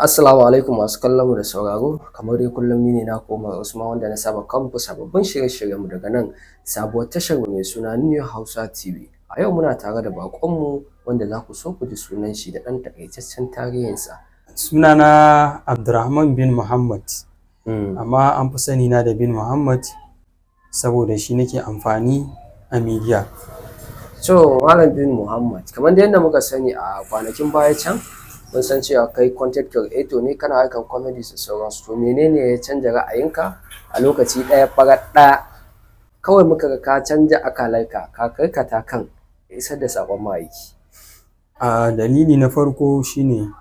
Assalamu alaikum masu kallon mu da sauraro, kamar dai kullum ni ne naku Umar Usman wanda na saba kawo muku sababbin shirye-shiryen mu daga nan sabuwar tashar mu mai suna New Hausa TV. A yau muna tare da baƙon mu wanda za ku so ku ji sunan shi da ɗan takaitaccen tarihinsa. Sunana Abdulrahman bin Muhammad, amma an fi sani na da bin Muhammad saboda shi nake amfani a media. So Malam bin Muhammad, kamar dai yadda muka sani a kwanakin baya can, mun san cewa kai content creator ne, kana harkar comedy da sauransu. To menene ya canja ra'ayinka a lokaci ɗaya farat ɗaya kawai muka ga ka canja akalarka, ka karkata kan isar da saƙon ma'aiki? A dalili na farko shine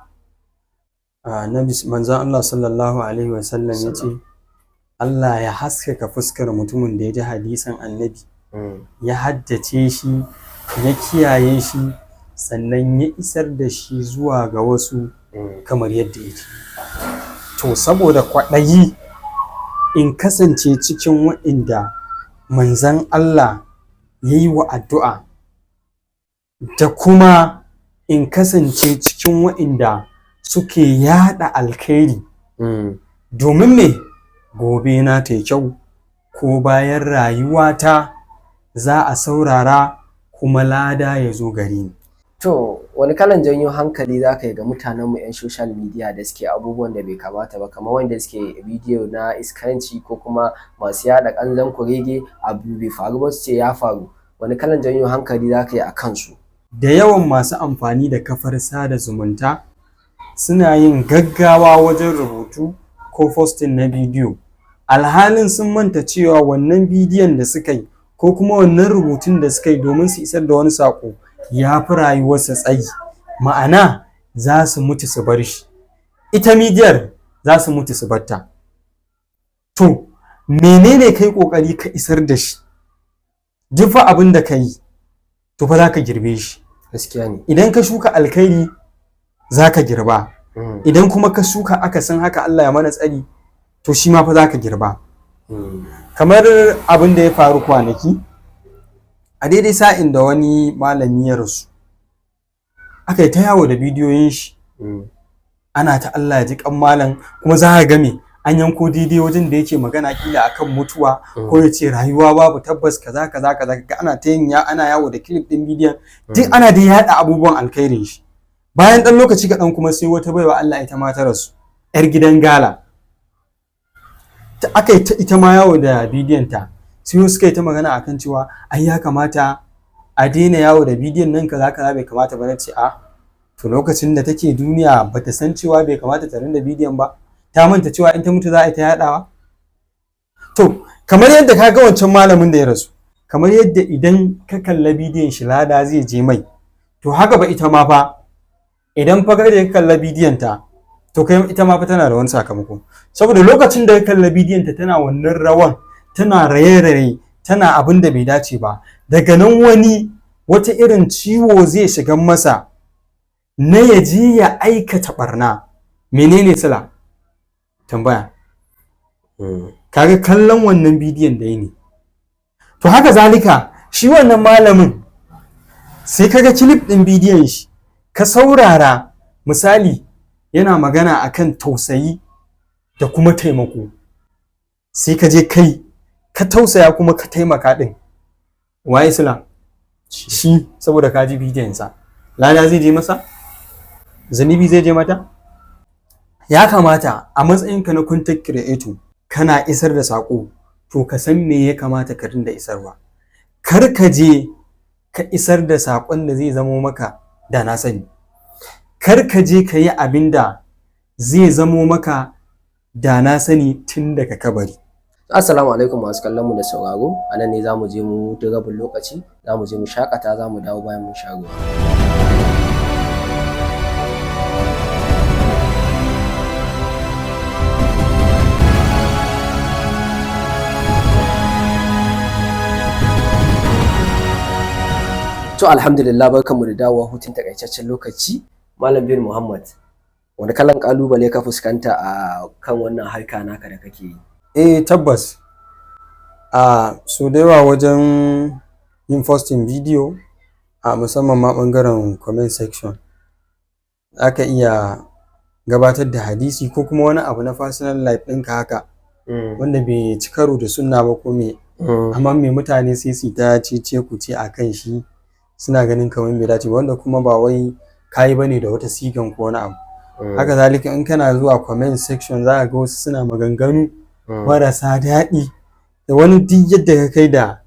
Nabi manzon Allah sallallahu alaihi wasallam ya ce Allah ya haskaka fuskar mutumin da ya ji hadisin Annabi, ya haddace shi, ya kiyaye shi, sannan ya isar da shi zuwa ga wasu kamar yadda yake. To saboda kwaɗayi in kasance cikin waɗanda manzon Allah ya yi wa addu'a, da kuma in kasance cikin waɗanda suke yaɗa alkhairi, domin me gobe na ta yi kyau, ko bayan rayuwata za a saurara kuma lada ya zo gare ni. To wani kalan janyo hankali za ka yi ga mutanenmu 'yan social media da suke abubuwan da bai kamata ba, kamar wanda suke bidiyo na iskanci ko kuma masu yaɗa ƙanzon kurege, abu bai faru ba su ce ya faru? Wani kalan janyo hankali za ka yi a kansu? Da yawan masu amfani da kafar sada zumunta suna yin gaggawa wajen rubutu ko posting na bidiyo, alhalin sun manta cewa wannan bidiyon da suka yi ko kuma wannan rubutun da suka yi domin su isar da wani saƙo ya fi rayuwarsa tsayi, ma'ana za su mutu su bar shi, ita midiyar za su mutu su bar ta. To menene kai ƙoƙari ka isar da shi? Duk fa abin da ka yi to fa za ka girbe shi. Gaskiya ne. Idan ka shuka alkhairi za ka girba, idan kuma ka shuka akasin haka, Allah ya mana tsari, to shi ma fa za ka girba. Kamar abin da ya faru kwanaki a daidai sa'in da wani malami ya rasu, aka yi ta yawo da bidiyoyin shi, ana ta Allah ya ji kan malam, kuma za ka ga me an yanko daidai wajen da yake magana kila akan mutuwa, ko ya ce rayuwa babu tabbas, kaza kaza kaza, kaga ana ta yin ana yawo da clip din bidiyon, duk ana dai yaɗa abubuwan alkhairin shi. Bayan ɗan lokaci kaɗan kuma sai wata baiwa Allah ita ma ta rasu, yar gidan gala, aka yi ta ita ma yawo da bidiyon ta, sai wasu suka yi ta magana akan cewa ai ya kamata a daina yawo da bidiyon nan, kaza kaza, bai kamata ba. Na ce a to lokacin da take duniya bata san cewa bai kamata ta rinda bidiyon ba? Ta manta cewa in ta mutu za a yi ta yaɗawa? To kamar yadda ka ga wancan malamin da ya rasu, kamar yadda idan ka kalla bidiyon shi lada zai je mai, to haka ba ita ma fa idan fa ka je ka kalla bidiyon ta, to kai ita ma fa tana da wani sakamako, saboda lokacin da ka kalla bidiyon ta tana wannan rawan, tana raye-raye, tana abin da bai dace ba, daga nan wani wata irin ciwo zai shiga masa na ya je ya aikata barna. Menene sila tambaya? Kaga kallon wannan bidiyon da ne. To haka zalika shi wannan malamin, sai kaga clip ɗin bidiyon shi, ka saurara, misali yana magana akan tausayi da kuma taimako, sai ka je kai ka tausaya kuma ka taimaka ɗin, waye sila? Shi. Saboda ka ji bidiyonsa, lada zai je masa, zunubi zai je mata. Ya kamata a matsayinka na content creator kana isar da saƙo, to ka san me ya kamata ka rinda isarwa. Kar ka je ka isar da saƙon da zai zamo maka da na sani, kar ka je ka yi abin da zai zamo maka da na sani tun daga kabari. Assalamu alaikum masu kallon mu da sauraro, a nan ne za mu je mu hutun rabin lokaci, za mu je mu shakata, za mu dawo bayan mun sha ruwa. To alhamdulillah, barkanmu da dawowa hutun takaitaccen lokaci. Malam bin Muhammad, wani kalan kalubale ka fuskanta a kan wannan harka naka da kake yi? Eh, tabbas, a so da yawa wajen yin posting bidiyo, a musamman ma ɓangaren comment section, zaka iya gabatar da hadisi ko kuma wani abu na personal life ɗinka haka wanda bai ci karo da sunna ba ko me, amma me mutane sai su ta cece ku ce a kan shi, suna ganin kamar bai dace ba, wanda kuma ba wai kayi bane da wata sigan ko wani abu. Haka zalika in kana zuwa comment section, za ka ga wasu suna maganganu marasa daɗi da wani, duk yadda ka kai da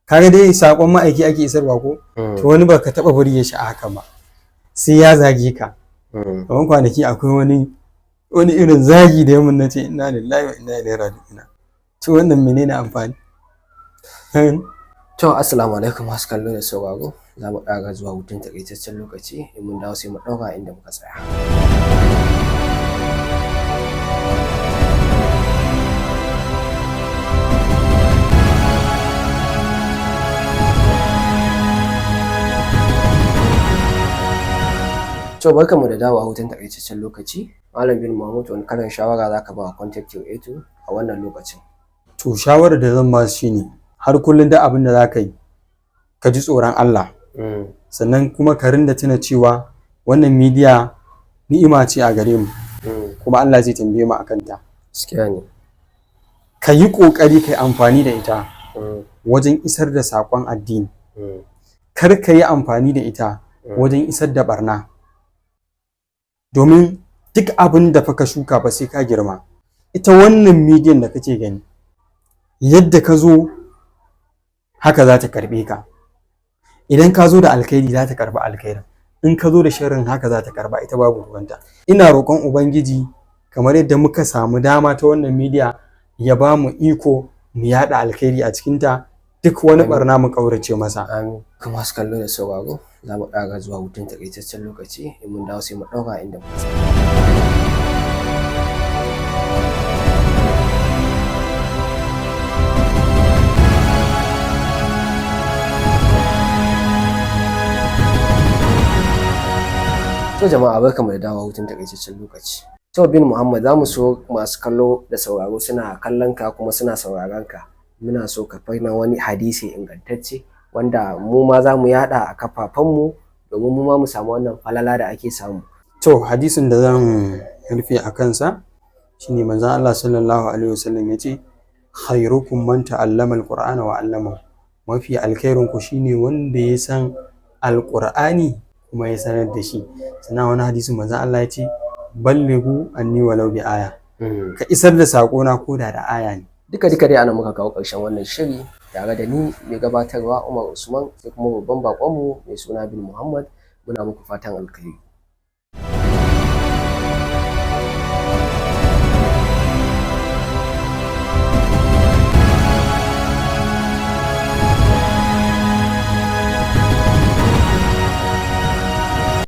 kaga dai saƙon ma'aiki ake isarwa ko, to wani baka taɓa burge shi a haka ba, sai ya zage ka. Kamar kwanaki akwai wani irin zagi da ya mun, nace inna lillahi wa inna ilaihi raji'un. To wannan menene amfani? To, assalamu alaikum masu kallo da sauraro. Za mu ɗaga zuwa hutun takaitaccen lokaci, in mun dawo sai mu ɗaura inda muka tsaya. To, barkanmu da dawowa hutun takaitaccen lokaci. Malam bin Mahmud, wani kalan shawara za ka ba wa content creator a wannan lokacin? To, shawarar da zan ba su shine, har kullum da abin da za ka yi, ka ji tsoron Allah, sannan kuma ka rinda tuna cewa wannan media ni'ima ce a gare mu, kuma Allah zai tambaye mu akan ta. Gaskiya ne. Ka yi ƙoƙari ka yi amfani da ita wajen isar da saƙon addini. Kar ka yi amfani da ita wajen isar da barna, domin duk abin da fa ka shuka fa sai ka girma. Ita wannan midiyan da kake gani, yadda ka zo haka za ta karɓe ka. Idan ka zo da alkhairi, za ta karɓi alkhairin. In ka zo da sharrin, haka za ta karɓa, ita babu ruwanta. Ina roƙon Ubangiji, kamar yadda muka samu dama ta wannan midiya, ya ba mu iko mu yaɗa alkhairi a cikinta, duk wani barna mu ƙaurace masa. Amin. Kuma masu kallo da sauraro, za mu ɗaga zuwa hutun takaitaccen lokaci, in mun dawo sai mu ɗaura inda muka tsaya. To jama'a, barkamu da dawowa hutun takaitaccen lokaci. To bin Muhammad, za mu so masu kallo da sauraro suna kallon ka kuma suna sauraron ka. Muna so ka faina wani hadisi ingantacce wanda mu ma za mu yaɗa a kafafenmu, domin mu ma mu samu wannan falala da ake samu. To, hadisin da zan rufe a kansa shine manzon Allah sallallahu alaihi wasallam ya ce, khairukum man ta'allama alqur'ana wa 'allamahu. Mafi alkhairin ku shine wanda ya san alqur'ani kuma ya sanar da shi. Sannan wani hadisin manzon Allah ya ce, ballighu anni walau bi aya. Ka isar da saƙona ko da da aya ne. Duka duka dai ana muka kawo ƙarshen wannan shiri tare da ni mai gabatarwa Umar Usman, sai kuma babban baƙonmu mai suna bin Muhammad. Muna muku fatan alkhairi.